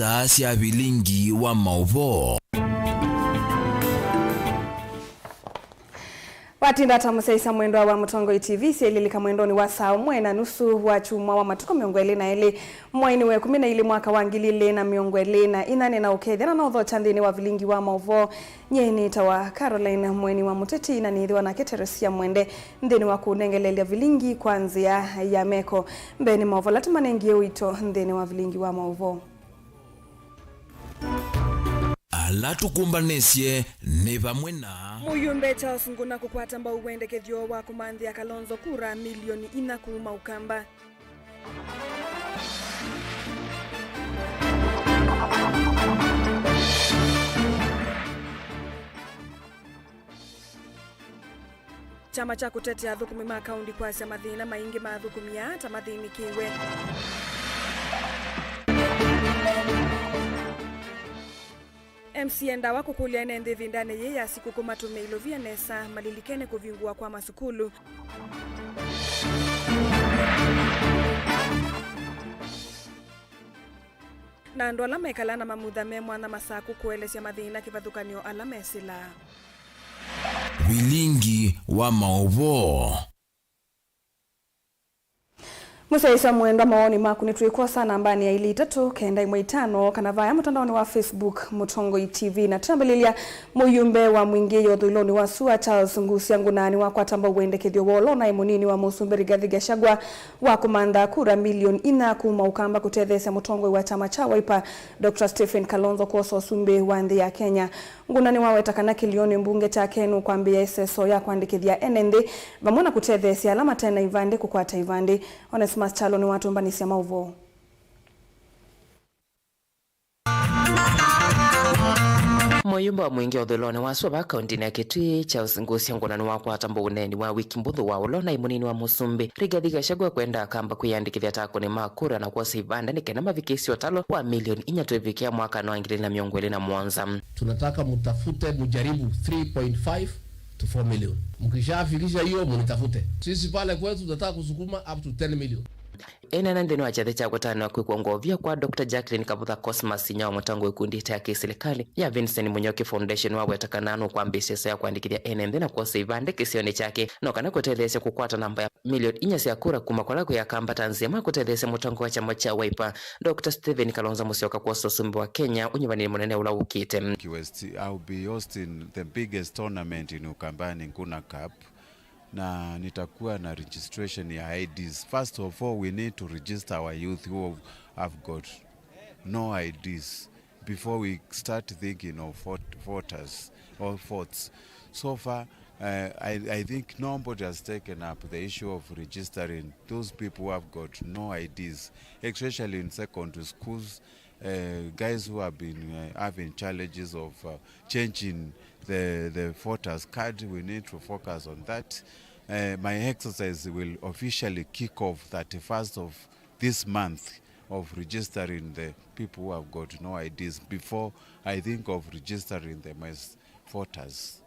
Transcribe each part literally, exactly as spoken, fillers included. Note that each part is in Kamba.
Saa sya vilingi wa maũvoo. Watinda ata mũsyaĩĩsya mwendwa wa Mũtongoi T V, syailĩlĩka mwendonĩ wa saa ũmwe na nusu wa kyumwa wa matukũ mĩongo ĩlĩ na elĩ, mweinĩ wa ĩkũmi na ilĩ, mwaka wa ngili ilĩ na mĩongo ĩlĩ na inya. Nĩ na ũkethya na naũthokya nthĩnĩ wa vilingi wa maũvoo. Nyie nĩtawa Caroline Mweni wa Mũteti, na nĩthĩwa nake Teresia Mwende nthĩnĩ wa kũnengeleelya vilingi kwa nzĩa ya meko. Mbee nĩ maũvoo ala tũmanengie ũito nthĩnĩ wa vilingi wa maũvoo. Ala tũkũmbanĩsye nĩ vamwe na. Mũyũmbe Charles Nguna kũkwata mbau wendekethyo wa kũmanthĩa Kalonzo kura milioni inya kuma Ũkamba. Kyama kya kũtetea athũkũmi ma kaũnti kwasya mathĩna maingĩ ma athũkũmi aa ta mathĩnĩkĩwe. M C endawa kũkũlya ene nthĩ ĩvindanĩ yĩĩ ya sikũkũ matũmĩe ilovia nesa, malilikene kũvingũwa kwa masukulu. Na andũ ala mekalaa na mamutha me mwanya Masakũ kũelesya mathĩna kĩvathũkany'o ala mesĩlaa. Vilingi wa maũvoo. Mũsyaĩĩsya mwendwa, mawoni maku nĩtwĩkwosa nambanĩ ya ilĩ itatũ kenda ĩmwe itano, kana vaya mũtandaonĩ wa Facebook Mũtongoi T V. Na twambĩlĩlya, mũyũmbe wa Mwingĩ ya ũthũĩlonĩ wa sua Charles Ngusya Nguna nĩwakwata mbau wendekethyo wa ũla ũnaĩ mũnini wa mũsumbĩ Rigathi Gachagua wa kũmantha kura milioni inya kuma Ũkamba kũtetheesya mũtongoi wa kyama kya Wiper, Doctor Stephen Kalonzo kwosa ũsumbĩ wa nthĩ ya Kenya. Nguna nĩwaweta kana kĩlĩonĩ mbunge kyake nũkwambĩĩa ĩseso ya kũandĩkĩthya ene nthĩ vamwe na kũtetheesya ala mate na ivandĩ kũkwata ivandĩ. Onesmus Kyalo nĩwatũmbanĩsya maũvoo. Mũyũmbe wa Mwingĩ ũthũĩlonĩ wa sua va kaũntinĩ ya Kitui, Charles Ngusya Nguna nĩwakwata mbau ũneeni wa wiki mbũthũ wa ũla ũnaĩ mũnini wa mũsumbĩ Rigathi Gachagua kwenda akamba kwĩyandĩkĩthya ta akũni ma kura na kwosa ivandĩ nĩ kenda mavikĩsye ũtalo wa milioni inya twĩvikĩa mwaka wa ngili ilĩ na mĩongo ĩlĩ na mũonza. Tunataka mtafute, mjaribu three point five to four million. Mkishafikisha hiyo, mnitafute. Sisi pale kwetu tunataka kusukuma up to ten million. Ĩneena nthĩnĩ wa kyathĩ kya kũtanĩwa kwĩkwa ngovia kwa Doctor Jacqueline Kavutha Cosmas, inya wa mũtongoi wa ikundi ita ya kĩsilikalĩ ya Vincent Mũnyoki Foundation, waweta kana nũkwambĩĩsya ĩseso ya kũandĩkĩthya ene nthĩ na kwosa ivandĩ kĩsionĩ kyake, no kana kũtetheesya kũkwata namba ya milioni inya sya kura kuma kwa ala kwĩ akamba ta nzĩa ma kũtetheesya mũtongoi wa kyama kya Wiper, Doctor Stephen Kalonzo Musyoka kwosa ũsumbĩ wa Kenya ũnyuvanĩnĩ mũnene ũla ũkĩte. West, I'll be hosting the biggest tournament in Ukambani, Nguna Cup, na nitakuwa na registration ya I Ds. First of all, we need to register our youth who have got no I Ds before we start thinking of vot-, voters or votes. So far, uh, I, I think nobody has taken up the issue of registering those people who have got no I Ds, especially in secondary schools, uh, guys who have been, uh, having challenges of, uh, changing the, the voters card. We need to focus on that. Uh, my exercise will officially kick off thirty-first of this month of registering the people who have got no I Ds before I think of registering them as voters.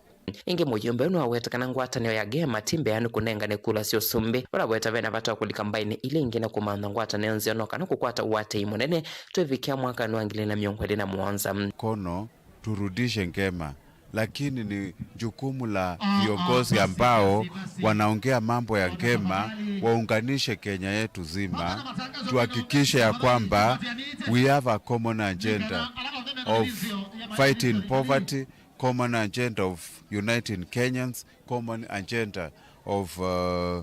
Ĩngĩ mũyũmbe ũyũ nĩwaweta kana ngwatanĩo ya Ngema ti mbeanu kũnengane kula sya ũsumbĩ, ũla weta vena vata wa kũlika mbaĩnĩ ila ingĩ na kũmantha ngwatanĩo nzeo no kana kũkwata ũatĩĩi mũnene twĩvikĩa mwaka wa ngili ilĩ na mĩongo ĩlĩ na mũonza. Kono turudishe Ngema, lakini ni jukumu la viongozi ambao wanaongea mambo ya Ngema waunganishe Kenya yetu zima, tuhakikishe ya kwamba we have a common agenda of fighting poverty, common agenda of uniting Kenyans, common agenda of, uh,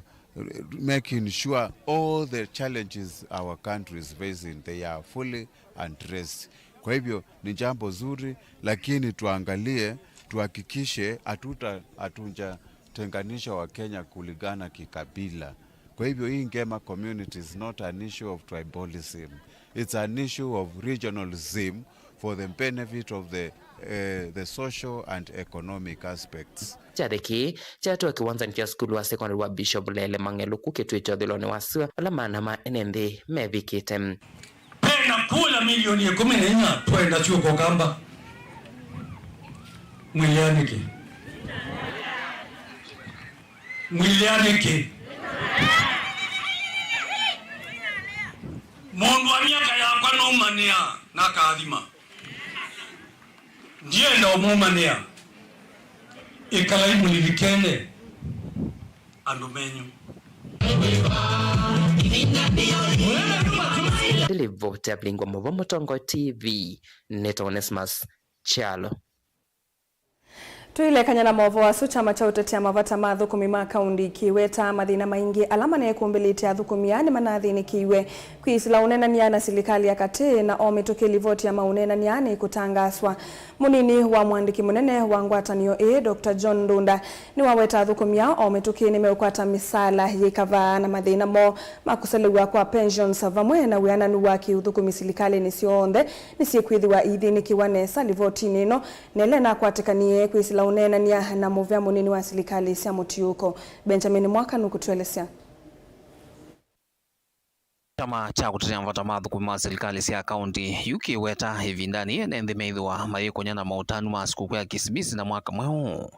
making sure all the challenges our country is facing, they are fully addressed. Kwa hivyo ni jambo zuri, lakini tuangalie, tuhakikishe hatuta-, hatujatenganisha Wakenya kulingana kikabila. Kwa hivyo hii Ngema community is not an issue of tribalism. It's an issue of regionalism for the benefit of the, eh, the social and economic aspects. Kyathĩ kĩĩ kyaetwe kĩwanzanĩ kya sukulu wa sekondalĩ wa Bishop Lele Mang'elũku Kitui kya ũthũĩlonĩ wa sua, vala maana ma ene nthĩ mevikĩte. Twenda kula milioni ĩkũmi na inya, twenda syũka Ũkamba. Mwĩlea nĩkĩ? Mwĩlea nĩkĩ? Mũndũ wa myaka yakwa nũmanĩa. Na akaathima. Ndienda ũmũmanĩa. Ĩkalai mũlilikene andũ menyu. Nĩ livoti ya Vilingwa Mũvo Mũtongoi T V, nĩtawa Onesmus Kyalo. Tũilekany'a na maũvoo asu, kyama kya ũtetea mavata ma athũkũmi ma kaunti kĩweta mathĩna maingĩ ala manekumbĩlĩte athũkũmi aa nĩmanathĩnĩkĩiwe kwĩsĩla ũneenany'a na silikalĩ ya katĩ na o mĩtũkĩ livoti ya maũneenany'a nĩkũtangaaswa. Mũnini wa mũandĩki mũnene wa ngwatanĩo ĩĩ, Doctor John Ndunda, nĩwaweta athũkũmi aa o mĩtũkĩ nĩmeũkwata mĩsaala yĩ kavaa na mathĩna moo ma kũselew'a kwa pensions vamwe na wĩananu wa kĩũthũkũmi silikalĩnĩ syonthe nĩsyĩkwĩthĩwa iithĩnĩkĩwa nesa livotinĩ ĩno. Nele nakwatĩkanie kwĩsĩla ũneenany'a na mũvea mũnini wa silikalĩ sya mũtiũko. Benjamin Mwaka nũkũtũelesya. Kyama kya kũtetea mavata ma athũkũmi ma silikalĩ sya kaunti yu kĩweta ĩvindanĩ ene nthĩ meĩthĩwa mayĩkony'a na maũtanu ma sikũkũ ya Kisimisi na mwaka mweũ,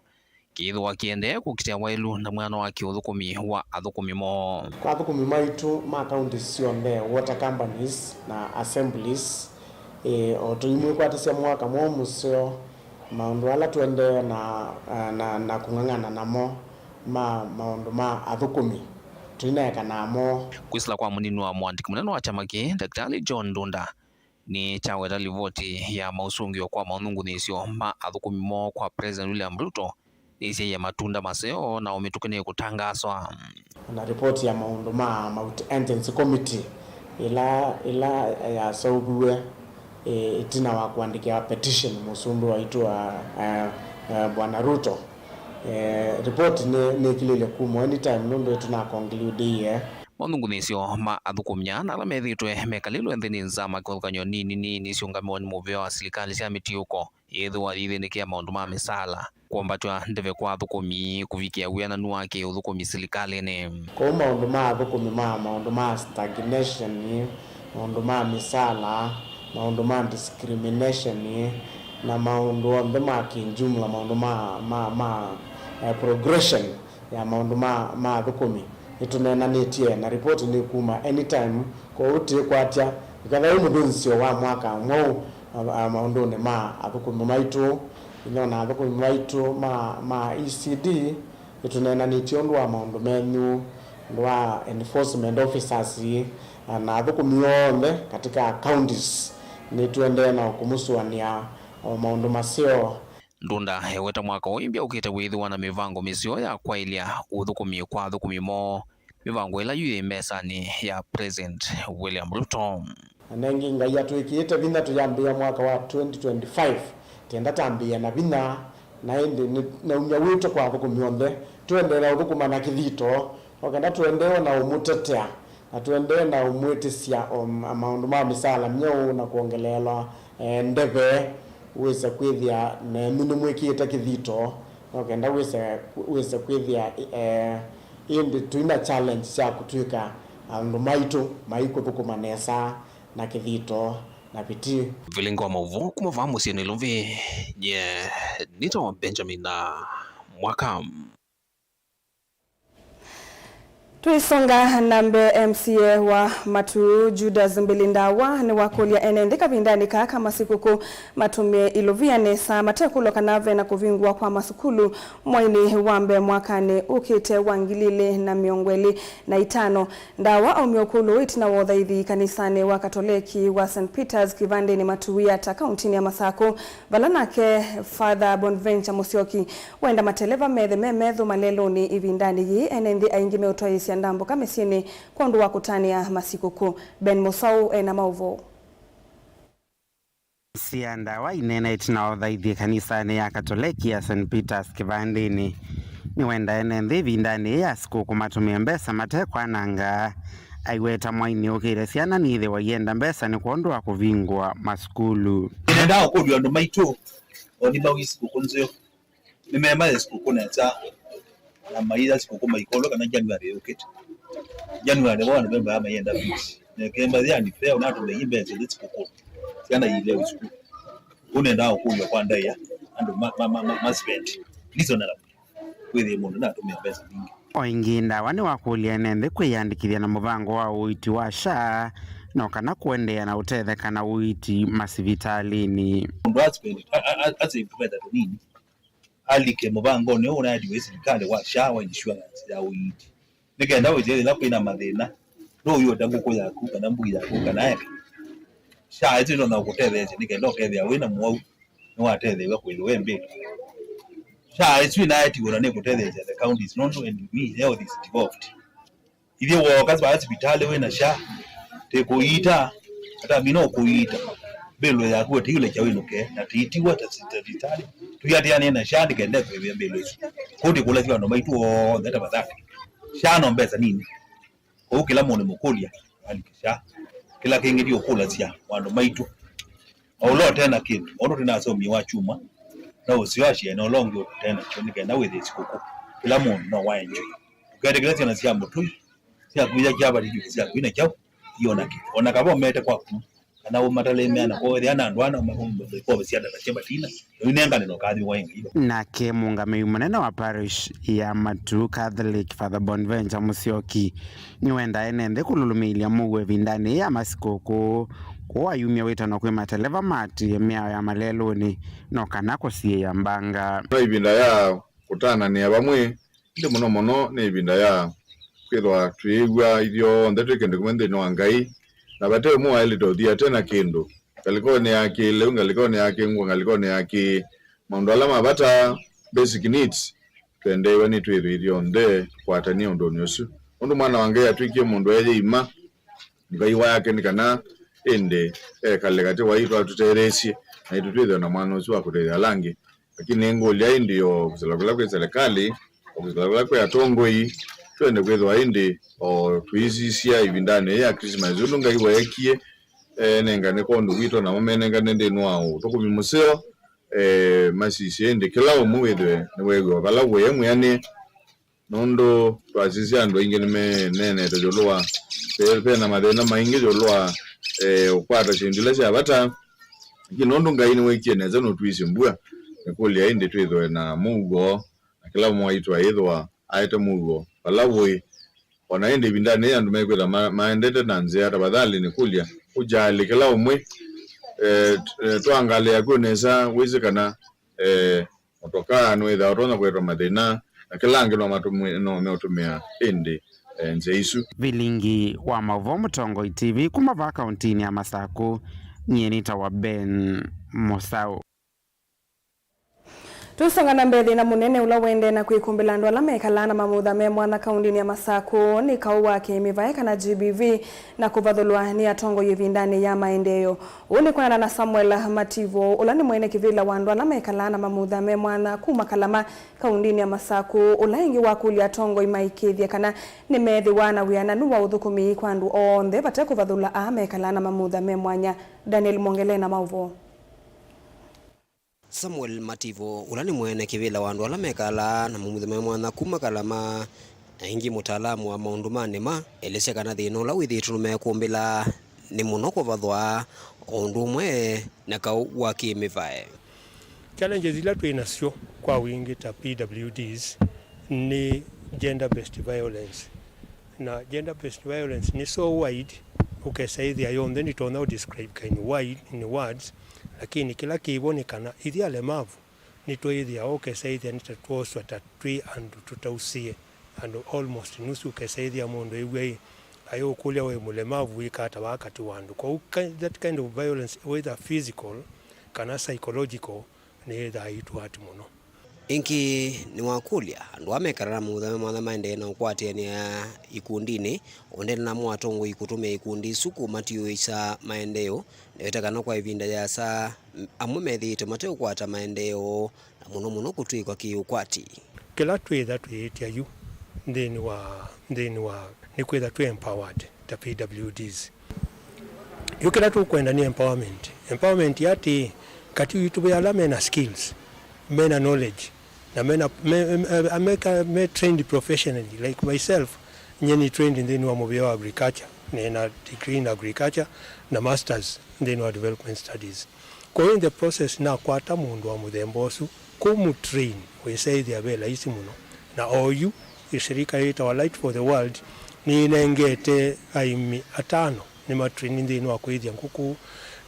kĩĩthĩwa kĩendee kũkitĩa waĩlu na mwĩano wa kĩũthũkũmi wa athũkũmi moo. Kwa athũkũmi maitũ ma kaunti syonthe, water companies na assemblies, ĩ, o tũimwĩkwatasya mwaka mweũ mũseo, maũndũ ala tũendee na, na, na kũng'ang'ana namo ma maũndũ ma athũkũmi, tũinaekanaa moo. Kwĩsĩla kwa mũnini wa mũandĩki mũnene wa kyama kĩĩ, Daktari John Ndunda, nĩkyaweta livoti ya maũsũngĩo kwa maũnungunĩsyo ma athũkũmi moo kwa President William Ruto nĩsyaie matunda maseo na o mĩtũkĩ nĩkũtangaaswa. Na ripoti ya maũndũ ma Multi-Agency Committee ĩla, ĩla yaseũviw'e, ĩ, ĩtina wa kũandĩkĩa petition mũsumbĩ waitũ wa, eh, eh, Bwana Ruto. Eh, ripoti nĩ, nĩkilĩlye kumwa anytime nũndũ ĩtũna conclude. Maũnungunĩsyo ma athũkũmi aa na ala methĩĩtwe mekalĩlwe nthĩ nĩ nza ma kĩvathũkany'o nini nini nĩsyũngamiwa nĩ mũvĩa wa silikalĩ sya mĩtiũko yĩthĩwa yĩthĩnĩkĩa maũndũ ma mĩsaala, kwambatw'a ndeve kwa athũkũmi, kũvikĩa wĩananu wa kĩũthũkũmi silikalĩnĩ. Kwoou maũndũ ma athũkũmi ma maũndũ ma stagnation, maũndũ ma mĩsaala, maũndũ ma discrimination, na maũndũ onthe ma kĩnjumla, maũndũ ma, ma, ma, eh, progression ya maũndũ ma, ma athũkũmi nĩtũneenanĩtye, na ripoti nĩkuma anytime, kwoou tĩkwatya ĩkatha wĩ mũthĩnzĩo wa mwaka mweũ, a, a, maũndũnĩ ma athũkũmi maitũ. Ĩno na athũkũmi maitũ ma, ma E C D nĩtũneenanĩtye ũndũ wa maũndũ menyu, ũndũ wa enforcement officers, a, na athũkũmi onthe katika counties. Nĩtũendee na kũmũsũanĩa o maũndũ maseo. Ndunda eweta mwaka ũyũ mbya ũkĩte wĩthĩwa na mĩvango mĩseo ya kwaĩlya ũthũkũmi kwa athũkũmi moo, mĩvango ĩla yu yĩ mesanĩ ya President William Ruto. Na nengĩ Ngai atwĩkĩĩte vinya tũyambĩĩa mwaka wa twenty twenty-five, tenda tambĩĩe na vinya, na ĩndĩ nĩ, naumya wĩto kwa athũkũmi onthe tũendeea ũthũkũma na kĩthito, o kenda tũendeewe na ũmũtetea, na tũendee na ũmwĩtĩsya o ma-, maũndũ ma mĩsaala myeũ na kwongeleelwa, eh, ndeve, wĩse kwĩthĩa nenyu nĩmwĩkĩĩte kĩthito, no kenda wĩse, wĩse kwĩthĩa, eh, ĩndĩ tũi na challenge sya kũtw'ĩka andũ maitũ maikũthũkũma nesa na kĩthito na vitii. Vilingi wa maũvoo kuma vaa mũsyĩ Nairobi, nye nĩtawa Benjamin na Mwaka. Tũisonga na mbee, M C A wa Matuu, Judas Mbili Ndawa, nĩwakũlya ene nthĩ kavindanĩ kaa ka masikũkũ matũmĩe ilovia nesa, matekũlwa kana ve na kũvingũwa kwa masukulu mweinĩ wa mbee mwakanĩ ũkĩte wa ngili ilĩ na mĩongo ĩlĩ na itano. Ndawa aumya ũkũlũ ũũ ĩtina wa ũthaithi kanisanĩ wa Katoleki wa Saint Peters Kĩvandĩnĩ Matuiata, kauntinĩ ya Masakũ, vala nake Father Bonaventure Musyoki wenda mateleva methe me methũ malelũnĩ ĩvindanĩ yĩĩ, ene nthĩ aingĩ meũtwaĩĩsya ndambũka mĩsyĩnĩ kwondũ wa kũtanĩa masikũkũ. Ben Mũsaũ ena maũvoo. Sia Ndawa aineena ĩtina wa ũthaithi kanisanĩ ya Katoleki ya Saint Peters Kĩvandĩnĩ. Nĩwenda ene nthĩ ĩvindanĩ yĩĩ ya sikũkũ matũmĩe mbesa matekwananga. Aiweta mweinĩ ũkĩte syana nĩithĩwa ienda mbesa nĩ kwondũ wa kũvingũa masukulu. Nĩnendaa ũkũlw'a andũ maitũ, o nĩmawi sikũkũ nzeo. Nĩmemaye sikũkũ nesa, na maia sikũkũ maikolwa kana January yũkĩte. January wao nĩmemaya maienda beach. Nekemba yani fare unatũmĩie mbesa nĩ sikũkũ. Syana iile sukulu. Ũnendaa ũkũlw'a kwa ndaĩa, andũ ma, ma, ma, ma, ma spend. Reasonable. Kwĩthĩe mũndũ natũmĩa mbesa mbingĩ. O ĩngĩ, Ndawa nĩwakũlya ene nthĩ kwĩyandĩkĩthya na mũvango wa ũiiti wa SHA no kana kũendeea na ũtetheka na ũiiti masivitalĩnĩ. Mũndũ a spend, a, a, a, a save tũmbeca tũnini, alike mũvangonĩ ũũ ũnaetiwe nĩ silikalĩ wa SHA wa insurance ya ũiiti, nĩ kenda wĩsĩe yĩla kwĩna mathĩna, ndũyũta ngũkũ yaku kana mbũi yaku kana eka. SHA ĩsu ĩtonya kũkũtetheesya nĩ kenda ũkethĩa wĩna mũwau nĩwatetheew'a kwĩthĩwa e mbĩlũ. SHA ĩsu ĩnaetiwe na nĩkũtetheesya the counties nũndũ and we health is devolved. Ithyĩ wooka vaa sivitalĩ wĩ na SHA, tĩkũiita, atamina ũkũiita, mbĩlũ yaku tĩiũlekya wĩnũke, na tĩitiwa ta si-, ta sivitalĩ tũiatĩanĩe na SHA nĩ kenda ĩkũĩvĩa mbĩlũ ĩsu. Kũu tĩkũlasya andũ maitũ onthe tafadhali. SHA no mbesa nini. Kwoou kĩla mũndũ nĩmũkũlya alike SHA. Kĩla kĩngĩ ndiũkũlasya andũ maitũ. O ũla ũte na kĩndũ, o ũndũ twĩ na asomi wa kyumwa, no ũseo asyai na ũla ũngĩ ũte nakyo nĩ kenda wĩthĩe sikũkũ. Kĩla mũndũ no wa enjoy. Ndũketĩkĩle syana sya mũtũi syaku ila kyavatĩtye syaku ina kyaũ iyona kĩndũ. O na kava ũmete kwaku kana ũmatalĩmea na kwoethĩa na andũ ana ũmakombe syana na sya matina. Ũinengane na ũkaathimĩwa nĩ Ngai. Nake mũũngamĩi mũnene wa parish ya Matuu Catholic, Father Bonaventure Musyoki, nĩwendaa ene nthĩ kũlũlũmĩĩlya mũuo ĩvindanĩ yĩĩ ya masikũkũ, kũu ayumya wĩtano kwĩ mateleva maatie mĩao ya malelũnĩ no kana kũsiĩĩa mbanga. No ĩvinda ya kũtananĩa vamwe, ĩndĩ mũno mũno nĩ ĩvinda ya kwĩthwa twĩĩw'a ithyonthe twĩ kĩndũ kĩmwe nthĩnĩ wa Ngai, na vate ũmwe waĩlĩte ũthi ate na kĩndũ. Ngalĩkonĩ ya kĩlĩu, ngalĩkonĩ ya kĩngũa, ngalĩkonĩ ya kĩ maũndũ ala ma vata, basic needs, twendeew'a nĩtwĩthwe ithyonthe tũkwatanie ũndũnĩ ũsu. Nũndũ Mwana wa Ngai atw'ĩkie mũndũ eeyĩima, Ngai wake nĩ kana ĩndĩ ekale katĩ waitũ atũtetheesye, naitũ twĩthwe na mwanya ũsu wa kũtethya ala angĩ. Lakini nĩngũlya ĩndĩ o kwĩsĩla kũla kwĩ selekalĩ, o kwĩsĩla kũla kwĩ atongoi, twende kwĩthĩwa ĩndĩ o tũisisya ĩvindanĩ yĩĩ ya Christmas ũndũ Ngai weekie, enengane kwondũ witũ, namo menengane nthĩnĩ wa ũthũkũmi mũseo, e, masisye ĩndĩ kĩla ũmwe wĩthĩwe nĩweew'a vala ũĩ e mwĩanĩe. Nũndũ twasisya andũ aingĩ nĩmeneenete ĩũlũ wa, ve, ve na mathĩna maingĩ ĩũlũ wa, e, ũkwata syĩndũ ila sya vata. Lakini nũndũ Ngai nĩweekie nesa na ũtwĩsĩ mbua, nĩkũlya ĩndĩ twĩthĩwe na mũuo, na kĩla ũmwe waitũ ayĩthĩwa aete mũuo vala ũĩ. O na ĩndĩ ĩvindanĩ yĩĩ andũ mekwĩtha ma, maendete na nzĩa, tafadhali nĩkũlya ũjali kĩla ũmwe, e, t-, e, twangalĩa kwĩ nesa, wĩsĩ kana, e, Motokaa nĩwĩthaa ũtonya kũetwa mathĩna, na kĩla angĩ no matũmĩ-, no meũtũmĩa ĩndĩ, e, nzĩa isu. Vilingi wa maũvoo Mũtongoi T V kuma vaa kaũntinĩ ya Masakũ, nyie nĩtawa Ben Mũsaũ. Tũisonga na mbee, thĩna mũnene ũla ũendee na kwĩkũmbĩla andũ ala mekalaa na mamutha me mwanya kaũntinĩ ya Masakũ nĩ kaũ wa kĩmĩvae kana G B V, na kũvathũlwa nĩ atongoi ĩvindanĩ ya maendeeo. Ũu nĩ kwonana na Samuel Mativo, ũla nĩ mwene kĩvĩla wa andũ ala mekalaa na mamutha me mwanya kuma Kalama, kaũntinĩ ya Masakũ, ũla ĩngĩ wakũlya atongoi maĩkĩĩthye kana nĩmeethĩwa na wĩananu wa ũthũkũmi kwa andũ onthe vate kũvathũla aa mekalaa na mamutha me mwanya. Daniel Mwongele na maũvoo. Samuel Mativo, ũla nĩ mwene kĩvĩla wa andũ ala mekalaa na mamutha me mwanya kuma Kalama, na ĩngĩ mũtaalamu wa maũndũ ma nĩma, elesya kana thĩna ũla wĩthĩĩtwe nũmekũmbĩla nĩ mũno kũvathwa, o ũndũ ũmwe na kaũ wa kĩmĩvae. Challenges ila twĩ nasyo kwa wingĩ ta P W Ds nĩ gender based violence. Na gender based violence nĩ so wide, ũkesa ĩthĩa yonthe nditonya ũ describe kaini wide in words, lakini kĩla kĩvo nĩ kana ithyĩ alemavu nĩtwĩthĩawa, ũkesa ĩthĩa nĩ ta twoswa ta twĩ andũ tũtausie, andũ almost nusu, ũkesa ĩthĩa mũndũ ew'a ĩ, ayũkũlya we mũlemavu wĩka ata vaa katĩ wa andũ? Kwoou ki-, that kind of violence, whether physical kana psychological, nĩyĩthaa ĩitũati mũno. Ĩngĩ nĩwakũlya andũ aa mekalaa na mamutha me mwanya maendee na ũkwatĩanĩa ikundinĩ, ũendee namo atongoi kũtũmĩa ikundi isu kũmatiũĩsya maendeeo, nĩweta kana kwa ĩvinda yĩasa amwe methĩĩtwe mateũkwata maendeeo, na mũno mũno kũtw'ĩkwa kĩ-ũkwati. Kĩla twĩtha twĩĩtya yu nthĩnĩ wa, nthĩnĩ wa, nĩ kwĩtha twĩ empowered ta P W Ds. Yu kĩla tũkwenda nĩ empowerment. Empowerment ya atĩĩ, katĩ witũ ve ala mena skills, mena knowledge, na mena, me, me, me, me, me trained professionally, like myself, nyie nĩ trained nthĩnĩ wa mũvĩa wa agriculture, nĩna degree in agriculture na masters nthĩnĩ wa development studies. Kwoou in the process nakwata mũndũ wa mũthemba ũsu, kũmũtrain wĩsa ĩthĩa ve laisi mũno, na oyu ĩsirika yĩtawa Light for the World nĩĩnengete aĩmi atano Nĩ ma train nthĩnĩ wa kũĩthya ngũkũ,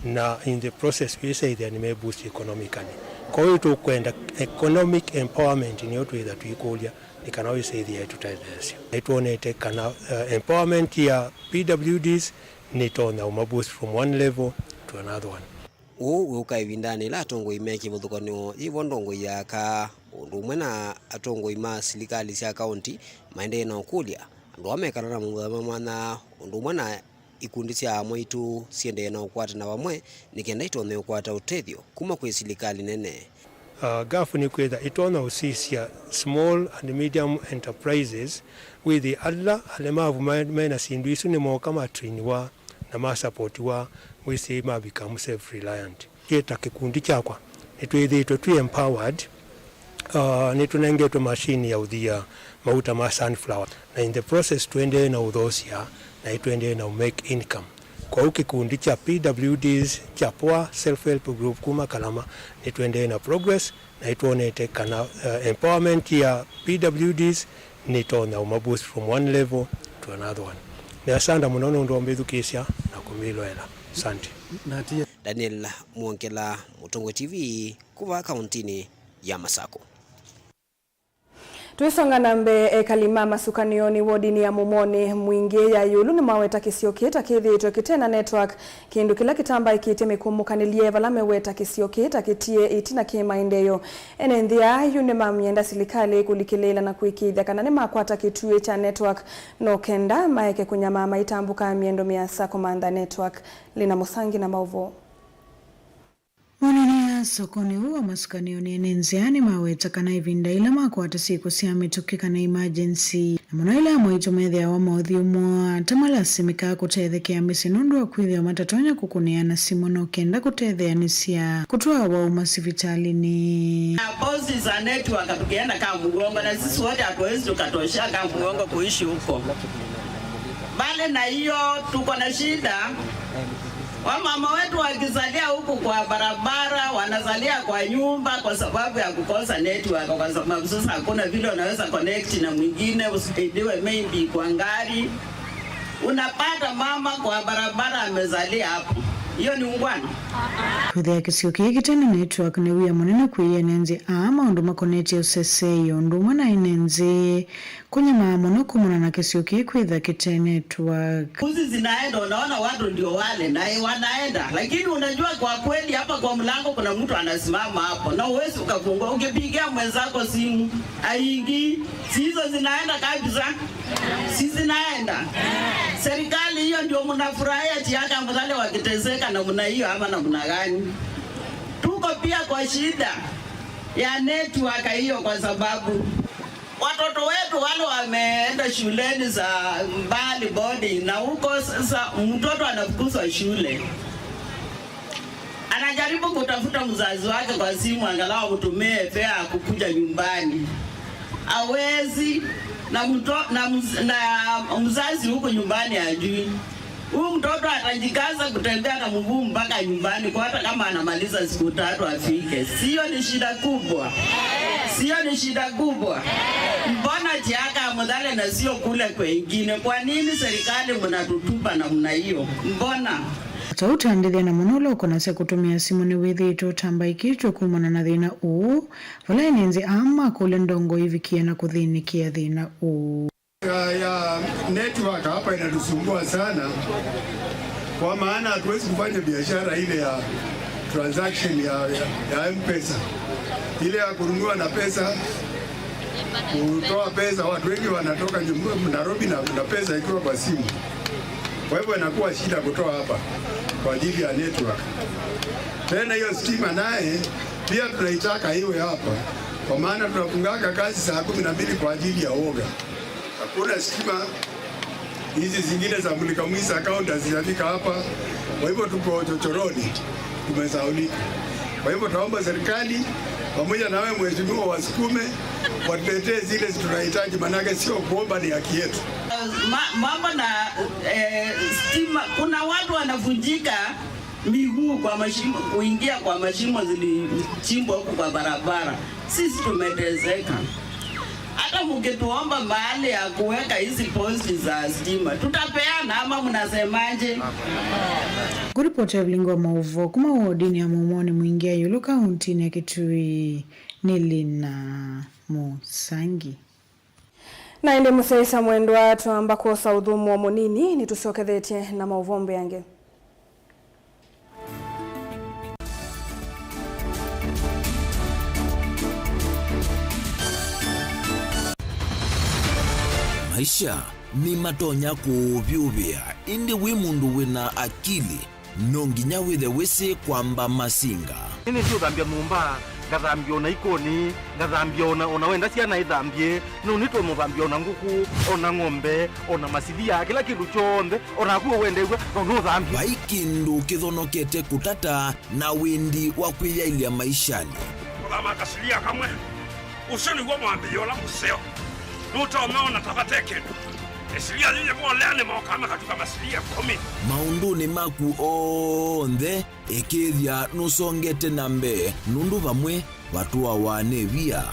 na in the process wĩsa ĩthĩa nĩ me boost economically. Kwoou tũkwenda economic empowerment nĩyo twĩtha tũikũlya, nĩ kana wĩsa ĩthĩa ĩtũtetheesya. Nĩtwonete kana, uh, empowerment ya P W Ds nĩtonya ũma boost from one level to another one. Ũũ wĩũka ĩvindanĩ ĩla atongoi me kĩvathũkany'o yĩvo ndongoi ya aka, ũndũ ũmwe na atongoi ma silikalĩ sya kaũnti maendee na ũkũlya andũ ala mekala na mawĩtho ma mwanya, ũndũ ũmwe na ikundi sya amwaitũ siendee na ũkwatana vamwe nĩ kenda itonye ũkwata ũtethyo kuma kwĩ silikalĩ nene. Uh, gaf nĩkwĩtha ĩtonya ũsisya small and medium enterprises, wĩthĩ ala alemavu me, me na syĩndũ isu nĩmoka matrainiwa na masapotiwa, wĩsĩ ma become self reliant. Yĩ ta kĩkundi kyakwa, nĩtwĩthĩĩtwe twĩ empowered. Uh, nĩtũnengetwe mashini ya ũthia mauta ma sunflower, na in the process tũendee na ũthosya na ĩtũendee na make income. Kwoou kĩkundi kya P W Ds kya Poor Self Help Group kuma Kalama nĩtũendee na progress, na ĩtwonete kana, uh, empowerment ya P W Ds nĩtonya ũma boost from one level to another one. Nĩ asanda mũno nũndũ wa mbĩthukĩĩsya na kũmĩloela. Asante. Daniel Mwongela, Mũtongoi T V, kuva kauntinĩ ya Masako. Tũisonga na mbee, ekali ma masukanĩonĩ wodinĩ ya Mũmonĩ Mwingĩ ya ĩũlũ nĩmaweta kĩsio kĩĩ ta kĩthĩĩtwe kĩte na network, kĩndũ kĩla kĩtambaĩkĩtye mĩkũmũkanĩlye vala meweta kĩsio kĩĩ ta kĩtie ĩtina kĩ maendeeo. Ene nthĩ aa yu nĩmamyenda silikalĩ kũlikĩlĩĩla na kũĩkĩĩthya kana nĩmakwata kĩtuĩ kya network, no kenda maeke kũnyamaa maitambũka mĩendo mĩasa kũmantha network. Lina Mũsangi na maũvoo. Monene ya sokonĩ ũũ wa masukanĩonĩ ene nzĩa nĩmaweta kana ĩvinda ĩla makwata syĩko sya mĩtũkĩ kana emergency, na mũno ĩla amwaitũ methĩawa maũthyũmũa, ta malasimĩkaa kũtethekea mĩsyĩ nũndũ wa kwĩthĩwa matatonya kũkũnĩana simũ no kenda kũtetheanĩsya kũtwaa waũma sivitalĩnĩ. Posti za network tukienda Kamgongo, na sisi wote hatuwezi tukatoshea Kamgongo kuishi huko. Mbali na hiyo, tuko na shida. Wamama wetu wakizalia huku kwa barabara, wanazalia kwa nyumba kwa sababu ya kukosa network, kwa sababu sasa hakuna vile unaweza connect na mwingine, usaidiwe maybe kwa ngari. Unapata mama kwa barabara amezalia hapo. Hiyo ni ungwana? Kwĩthĩa kĩsio kĩĩ kĩte na network nĩ wia mũnene kwĩ ene nzĩ aa maũndũ makonetye ũseseĩ ũndũ ũmwe na ene nzĩ. Kũnyamaa mũno kumana na kĩsio kĩĩ kwĩtha kĩte network. Mbuzi zinaenda, unaona watu ndio wale na wanaenda, lakini unajua kwa kweli hapa kwa mlango kuna mtu anasimama hapo na huwezi ukafungua. Ukipigia mwenzako simu, haingii. Si hizo zinaenda kabisa? Si zinaenda? Serikali hiyo ndio mnafurahia Tiaka Mudhale wakiteseka namna hiyo ama namna gani? Tuko pia kwa shida ya network hiyo kwa sababu watoto wetu wale wameenda shuleni za mbali boarding, na huko sasa mtoto anafukuzwa shule. Anajaribu kutafuta mzazi wake kwa simu, angalau amtumie fare ya kukuja nyumbani. Hawezi, na mto-, na mz-, na mzazi huko nyumbani hajui. Huyu mtoto atajikaza kutembea na mguu mpaka nyumbani kwa, hata kama anamaliza siku tatu afike. Sio ni shida kubwa? Sio ni shida kubwa? Mbona Tiaka Mudhale na sio kule kwengine? Kwa nini serikali mnatutupa namna hiyo? Mbona? Ata ũtandĩthya na mũno ũla ũkonasya kũtũmĩa simũ nĩwĩthĩĩtwe ũtambaĩkĩtw'e kumana na thĩna ũũ, vala ene nzĩ aa makũlya ndongoi ivikie na kũthĩnĩkĩa thĩna ũũ. Ya, ya network hapa inatusumbua sana, kwa maana hatuwezi kufanya biashara ile ya transaction ya, ya, ya M-Pesa, ile ya kununua na pesa, kutoa pesa. Watu wengi wanatoka nyum-, Nairobi na, na pesa ikiwa kwa simu, kwa hivyo inakuwa shida kutoa hapa kwa ajili ya network. Tena hiyo stima naye pia tunaitaka iwe hapa, kwa maana tunafungaka kazi saa kumi na mbili kwa ajili ya woga. Hakuna stima. Hizi zingine za Mulika Mwizi account hazijafika hapa. Kwa hivyo tuko chochoroni, tumesaulika. Kwa hivyo tunaomba serikali pamoja na wewe mheshimiwa wasukume, watuletee zile tunahitaji, maanake sio kuomba, ni haki yetu. Ma-, mambo na, eh, stima, kuna watu wanavunjika miguu kwa mashimo, kuingia kwa mashimo zilichimbwa huku kwa barabara. Sisi tumeteseka. Hata Mkituomba mahali ya kuweka hizi posti za stima, tutapeana ama mnasemaje? Kũripota Vilingi wa Maũvoo kuma wodini ya Mũmoni Mwingĩ ya Ĩũlũ kauntinĩ ya Kitui nĩ Lina Mũsangi. Na ĩndĩ mũsyaĩĩsya mwendwa, twamba kwosa ũthũmũo mũnini, nĩtũsyokethetye na maũvoo mbeange. Maisha nĩmatonya kũũvyũvĩa, ĩndĩ wĩ mũndũ wĩna akili, no nginya wĩthe wĩsĩ kwamba masinga. Nĩnĩsĩ ũthambya nyũmba, ngathambya o na ikonĩ, ngathambya o na, o na wenda syana ithambye, nũnĩtwe mũthambya o na ngũkũ, o na ng'ombe, o na masilia, kĩla kĩndũ kyonthe, o naku ũwendew'a no nũthambye. Vai kĩndũ kĩthonokete kũtata na wĩndi wa kwĩyaĩlya maishanĩ. Kũthama kasilia kamwe, ũsu nĩw'o mwambĩlĩo ũla mũseo. Nũtonya ona ta vate kĩndũ. Ĩsilia yĩyĩvolea nĩmokaa makatuka masilia ĩkũmi. Maũndũnĩ maku onthe, ĩkĩĩthya nũsongete na mbee, nũndũ vamwe vatũawa nĩ via.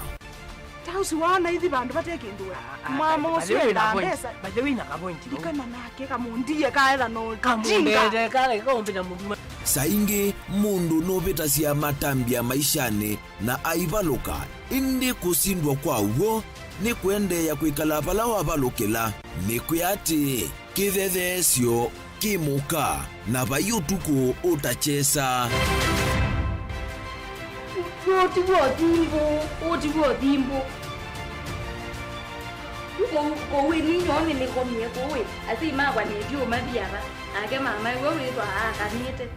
Ta ũsu waona ithi vandũ vate kĩndũ we. Mama ũsu endaa mbesa. By the way, na kavointi vau. Ndikana nake kamũndie kaetha no tinga. Kamũmbete kale kaũmbĩta mũndũ. Saa ingĩ mũndũ nũvĩtasya matambya maishanĩ na aivalũka, ĩndĩ kũsindwa kwa w'o nĩ kũendeea kwĩkala vala wavalũkĩla. Nĩkwĩa atĩĩ, kĩthetheesyo kĩ mũka, na vai ũtukũ ũtakyesa. Ũũ ti w'o thimbũ, ũũ ti w'o thimbũ. Kũu, kũu ĩ ninyoo nĩnĩkomie kũu ĩ, asyai makwa nĩthi ũmathi ava, nake mamae we wĩthwa aakanĩte.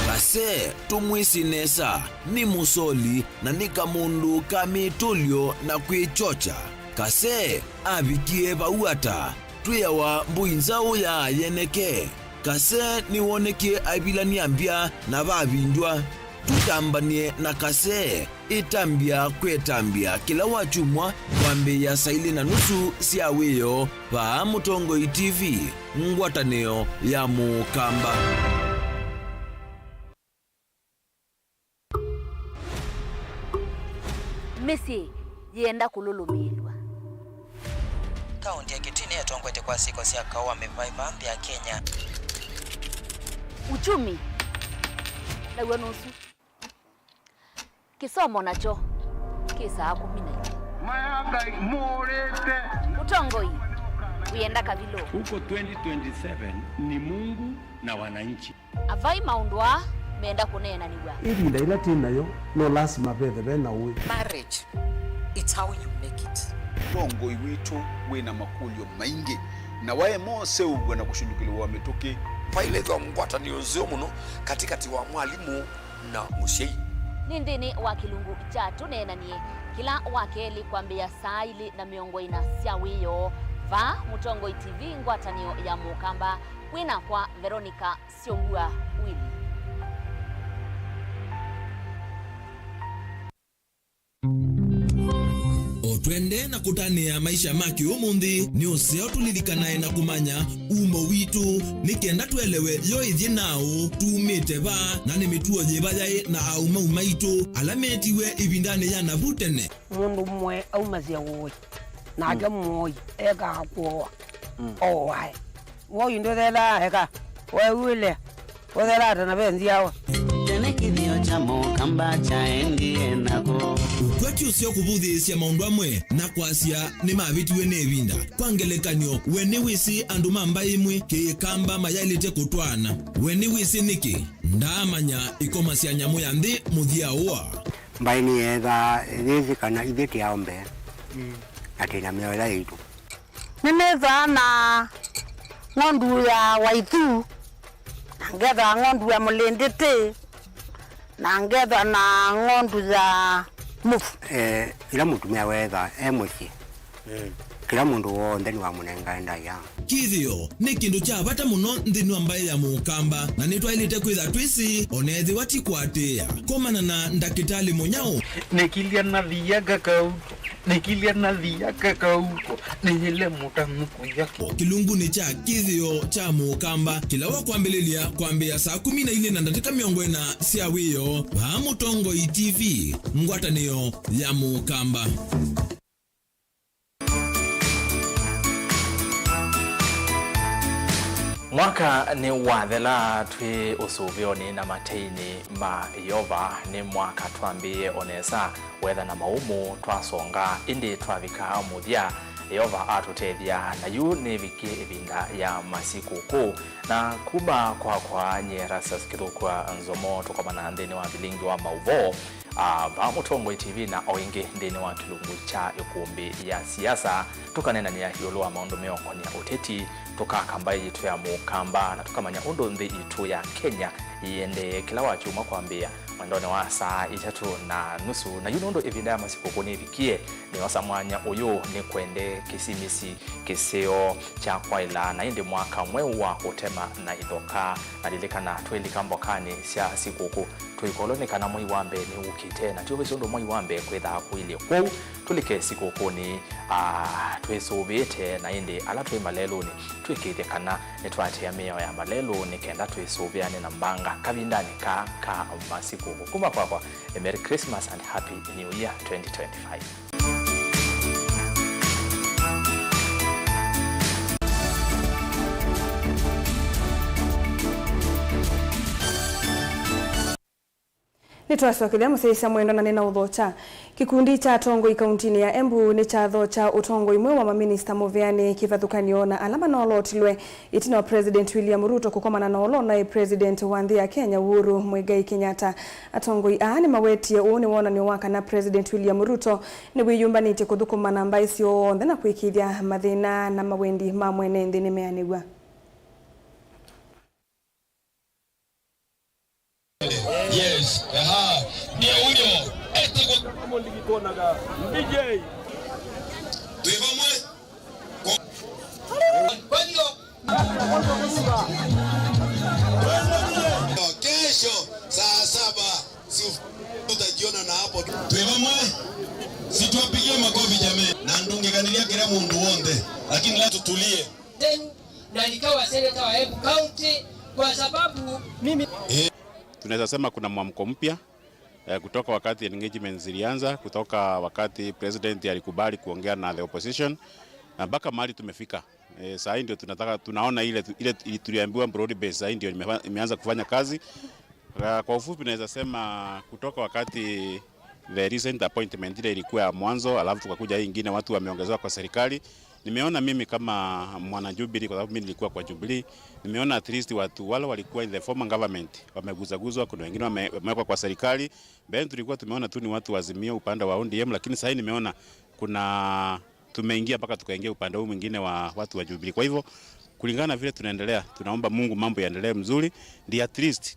Kase, tũmwĩsĩ nesa, nĩ mũsoli na nĩ kamũndũ ka mĩtũlyo na kwĩkyokya. Kase avikie vau ata? Twĩawa mbũi nzaũ ya yeneke. Kase nĩwonekie aivilany'a mbya na vavindw'a. Tũtambany'e na Kase. Ĩtambya kwĩ ĩtambya kĩla wakyumwa kwambĩĩa saa ilĩ na nusu sya wĩoo vaa Mũtongoi T V, ngwatanĩo ya Mũkamba. Mĩsyĩ yĩenda kũlũlũmĩĩlw'a. Kaũntĩ ya Kitui nĩyo ĩtongoetye kwa syĩko sya kaũ wa mĩvaĩva nthĩ ya Kenya. Uchumi naw'o nũsu. Kĩsomo nakyo kĩ saa kũmi na ilĩ. Maya Ngai mũũrĩte. Ũtongoi wĩenda kavilũ. Huko twenty twenty-seven ni Mungu na wananchi. Avai maũndũ aa menda kũneenanĩw'a. Ĩvinda yĩla twĩ nayo, no lasima vethe ve na ũĩ. Marriage, it's how you make it. Ũtongoi witũ wĩ na makũlyo maingĩ, na waema ũseũvw'a na kũshũlũkĩlĩw'a mĩtũkĩ. Vailĩthwa ngwatanĩo nzeo mũno katĩkatĩ wa mwalimũ na mũsyai. Nĩ nthĩnĩ wa kĩlungu kya Tũneenanie, kĩla wa kelĩ kwambĩĩa saa ilĩ na mĩongo ĩna sya wĩoo, vaa Mũtongoi T V, ngwatanĩo ya Mũkamba, kwĩ nakwa Veronica Syombua Willy. O twende na kũtanĩa maisha ma kĩũmũnthĩ, nĩ ũseo tũlilikanae na kũmanya umo witũ, nĩ kenda twelewe yo ĩthyĩ naũ, tumĩte va, na nĩ mĩtuo yĩva yaĩ na aũmau maitũ ala meetiwe ĩvindanĩ ya navu tene. Mũndũ mũe aumasya ũĩ, nake mũoi ekaa kũoa, ooae. Woi ndũthethaa eka, weew'ĩle, ũthethaa ta na ve nzyawa. Tene kĩthĩo kya Mũkamba kyaendie nako. Ũkwati ũseo kũvũthĩĩsya maũndũ amwe na kwasya nĩmavĩtiwe nĩ ĩvinda. Kwa ngelekany'o, we nĩwĩsĩ andũ ma mbaĩ ĩmwe Kĩkamba mayaĩlĩte kũtwaana? We nĩwĩsĩ nĩkĩ? Ndaamanya ĩkoma sya nyamũ ya nthĩ mũthya ũa. Mbaĩ nĩyeethaa yĩsĩ kana ithyĩ tĩ aũmbe na twĩ na mĩoyo yaitũ. Nĩnĩthaa na ng'ondu ya waithu, na ngetha ng'ondu ya mũlĩndĩtĩ, na ngetha na ng'ondu ya mũvu. Eh, ĩla mũtumĩa weetha e mũsyĩ, kĩla mũndũ w'onthe nĩwamũnengae ndaĩa. Kĩthĩo nĩ kĩndũ kya vata mũno nthĩnĩ wa mbaĩ ya Mũkamba, na nĩtwaĩlĩte kwĩtha twĩsĩ, o na ethĩwa ti kũatĩĩa. Komana na ndakĩtalĩ mũnyaũ. Nĩkilya na thiya kakau. Nĩkilya na thia kakauko, nĩyĩle mũtanu kũya kĩ. Kĩlungunĩ kya kĩthĩo kya Mũkamba, kĩla wa kwambĩlĩlya kwambĩĩa saa kũmi na ilĩ na ndatĩka mĩongo ĩna sya wĩoo, vaa Mũtongoi T V, ngwatanĩo ya Mũkamba. Mwaka nĩwathela twĩ ũsũvĩonĩ na mateinĩ ma Yeova. Nĩ mwaka twambĩĩe o nesa wetha na maũmũ, twasonga, ĩndĩ twavika mũthya, Yeova atũtethya, na yu nĩvikie ĩvinda ya masikũkũ. Na kuma kwakwa nyie Erastus Kĩthũkua Nzomo, tũkomana nthĩnĩ wa vilingi wa maũvoo, a, vaa Mũtongoi T V, na o ĩngĩ nthĩnĩ wa kĩlungu kya ĩkũmbĩ ya siasa, tũkaneenany'a ĩũlũ wa maũndũ meũkonĩa ũteti, tũkaka mbaĩ yitũ ya Mũkamba, na tũkamanya ũndũ nthĩ itũ ya Kenya yĩendee kĩla wa kyumwa kwambĩĩa mwendonĩ wa saa itatũ na nusu. Na yu nũndũ ĩvinda ya masikũkũ nĩvikie, nĩosa mwanya ũyũ nĩkwende kĩsimisi kĩseo kya kwaĩla na ĩndĩ mwaka mweũ wa ũtema na ithoka. Na lilikana, twĩlika mbokanĩ sya sikũkũ, twĩkolwe nĩ kana mwei wa mbee nĩwũkĩte, na tyo wĩsĩ ũndũ mwei wa mbee kwĩthaa kũilye. Kwoou, tũlike sikũkũnĩ, a, twĩsũvĩĩte, na ĩndĩ ala twĩ malelũnĩ twĩkĩĩthye kana nĩtwaatĩĩa mĩao ya malelũ nĩ kenda twĩsũvĩane na mbanga kavindanĩ kaa ka masikũkũ. Kuma kwakwa, a Merry Christmas and Happy New Year twenty twenty-five. Nĩtwasyokethya mũsyaĩĩsya mwendwa na nĩnaũthokya. Kĩkundi kya atongoi kauntinĩ ya Embu nĩkyathokya ũtongoi mweũ wa maminista mũvĩanĩ kĩvathũkany'o na ala manooolotilwe ĩtina wa President William Ruto kũkomana na ũla ũnaĩ President wa nthĩ ya Kenya, Uhuru Muigai Kenyatta. Atongoi aa nĩmawetie ũũ nĩ wonany'o wa kana President William Ruto nĩwĩyũmbanĩtye kũthũkũma na mbaĩ syonthe na kũĩkĩĩthya mathĩna na mawendi ma mwene nthĩ nĩmeanĩw'a. Yes, aha. Ndio huyo. Eti kwa D J. Twĩ vamwe. Kwa hiyo, kesho saa saba, si utajiona na hapo. Twĩ vamwe. Situwapigie makofi jamii. Na ndũngĩkanĩlya kĩla mũndũ w'onthe. Lakini la tutulie. Then, na nikawa senator wa Embu County kwa sababu mimi. Tunaweza sema kuna mwamko mpya, eh, kutoka wakati engagements zilianza, kutoka wakati president alikubali kuongea na the opposition, na mpaka mahali tumefika. Eh, saa hii ndio tunataka, tunaona ile tu-, ile tu-, tuliambiwa broad base, saa hii ndio imefa-, imeanza kufanya kazi. Ah, kwa ufupi naweza sema kutoka wakati the recent appointment ile ilikuwa ya mwanzo, alafu tukakuja hii ingine, watu wameongezewa kwa serikali. Nimeona mimi kama mwana Jubilee, kwa sababu mimi nilikuwa kwa Jubilee, nimeona at least watu wale walikuwa in the former government wameguzaguzwa, kuna wengine wame-, wamewekwa kwa serikali. Mbeleni tulikuwa tumeona tu ni watu wa Azimio upande wa O D M, lakini sasa hii nimeona kuna, tumeingia mpaka tukaingia upande huu mwingine wa watu wa Jubilee. Kwa hivyo, kulingana na vile tunaendelea, tunaomba Mungu mambo yaendelee mzuri, ndio at least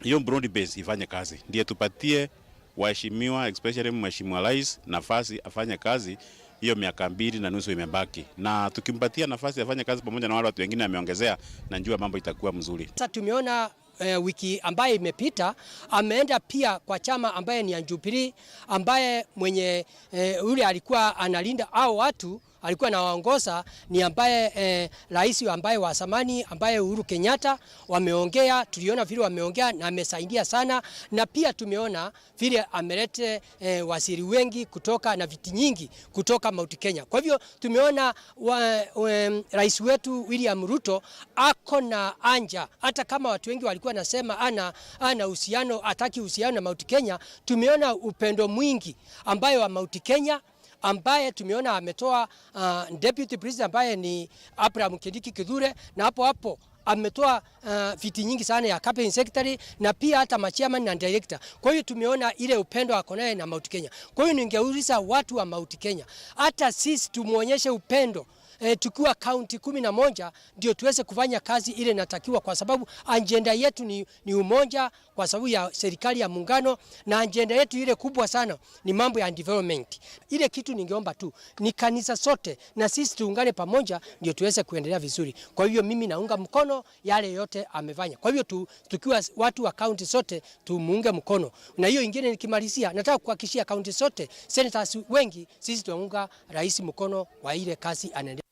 hiyo broad base ifanye kazi, ndiye tupatie waheshimiwa, especially Mheshimiwa Rais, nafasi afanye kazi hiyo miaka mbili na nusu imebaki, na tukimpatia nafasi afanye kazi pamoja na wale watu wengine ameongezea, najua mambo itakuwa mzuri. Sasa tumeona, eh, wiki ambayo imepita ameenda pia kwa chama ambaye ni ya Jubilee, ambaye mwenye, eh, yule alikuwa analinda hao watu alikuwa anawaongoza ni ambaye, eh, rais ambaye wa zamani ambaye Uhuru Kenyatta, wameongea, tuliona vile wameongea na amesaidia sana, na pia tumeona vile amelete, eh, waziri wengi kutoka na viti nyingi kutoka Mount Kenya. Kwa hivyo tumeona wa, em, rais wetu William Ruto ako na anja, hata kama watu wengi walikuwa nasema ana, ana uhusiano, hataki uhusiano na Mount Kenya, tumeona upendo mwingi ambayo wa Mount Kenya ambaye tumeona ametoa, ah, deputy president ambaye ni Abraham Kindiki Kithure, na hapo hapo ametoa, ah, viti nyingi sana ya cabinet secretary na pia hata machairman na director. Kwa hiyo tumeona ile upendo ako naye na Mount Kenya. Kwa hiyo ningeuliza watu wa Mount Kenya, hata sisi tumuonyeshe upendo eh, tukiwa kaunti kumi na moja ndio tuweze kufanya kazi ile inatakiwa, kwa sababu ajenda yetu ni, ni umoja, kwa sababu ya serikali ya muungano, na ajenda yetu ile kubwa sana ni mambo ya development. Ile kitu ningeomba tu ni kanisa sote na sisi tuungane pamoja ndio tuweze kuendelea vizuri. Kwa hivyo mimi naunga mkono yale yote amefanya. Kwa hivyo tu, tukiwa watu wa kaunti sote tumuunge mkono. Na hiyo ingine nikimalizia, nataka kuhakikishia kaunti sote, senators wengi, sisi tunaunga rais mkono kwa ile kazi anaendelea.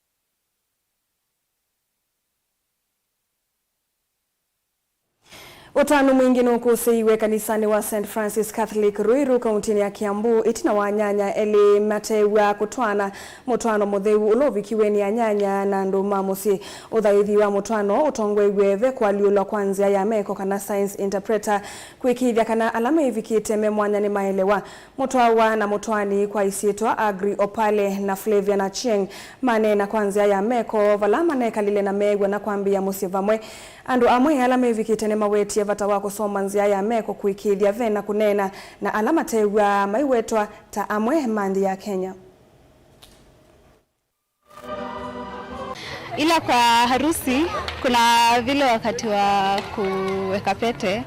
Ũtanu mwingĩ nũkũsĩiwe kanisanĩ wa Saint Francis Catholic Ruiru, kauntinĩ ya Kiambu, ĩtina wa anyanya elĩ matew'a kũtwaana mũtwaano mũtheu ũla ũvikiwe nĩ anyanya na andũ ma mũsyĩ. Ũthaĩthi wa mũtwaano ũtongoeiw'e ve kũalyũlwa kwa nzĩa ya meko kana science interpreter, kũĩkĩĩthya kana ala meĩvikĩte me mwanya nĩmaelewa. Mũtwawa na mũtwaani kwa isyĩtwa Aggrey Opale na Flavia Achieng' maneena kwa nzĩa ya meko vala manekalile na meew'a na kwambĩĩa mũsyĩ vamwe. Andũ amwe ala mevikĩte nĩmawetie vata wa kũsoma nzĩa ya meko kũĩkĩĩthya ve na kũneena na ala matew'aa maiwetwa ta amwe ma nthĩ ya Kenya. Ila kwa harusi, kuna vile wakati wa kuweka pete,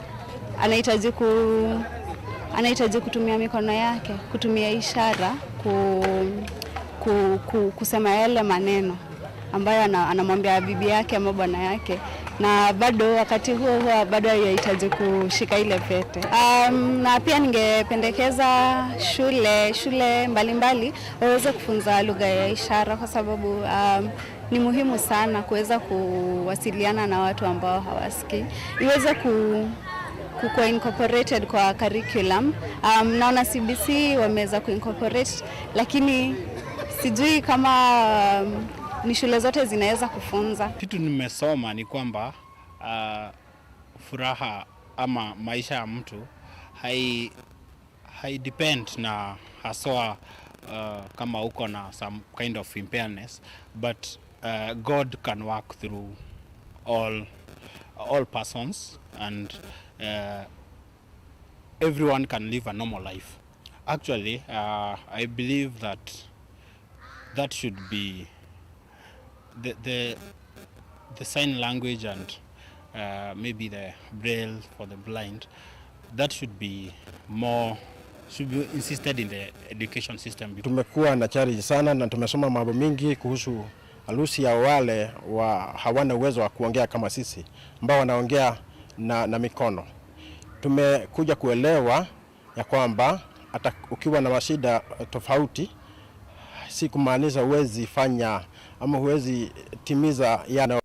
anahitaji ku-, anahitaji kutumia mikono yake, kutumia ishara ku-, ku-, ku-, kusema yale maneno ambayo ana-, anamwambia bibi yake ama bwana yake, na bado wakati huo huo bado anahitaji kushika ile pete. Um, na pia ningependekeza shule, shule mbalimbali waweze kufunza lugha ya ishara kwa sababu, um, ni muhimu sana kuweza kuwasiliana na watu ambao hawasikii. Iweze ku-, kukuwa incorporated kwa curriculum. Um, naona C B C wameweza kuincorporate, lakini sijui kama, um, ni shule zote zinaweza kufunza. Kitu nimesoma ni kwamba, uh, furaha ama maisha ya mtu hai-, hai depend na haswa, uh, kama uko na some kind of impairness, but, uh, God can work through all, all persons and, uh, everyone can live a normal life. Actually, uh, I believe that that should be the, the, the sign language and, uh, maybe the braille for the blind, that should be more, should be insisted in the education system. Tumekuwa na challenge sana na tumesoma mambo mingi kuhusu harusi ya wale wa hawana uwezo wa kuongea kama sisi, ambao wanaongea na, na mikono. Tumekuja kuelewa ya kwamba hata ukiwa na mashida tofauti, si kumaanisha huwezi fanya ama huwezi timiza yale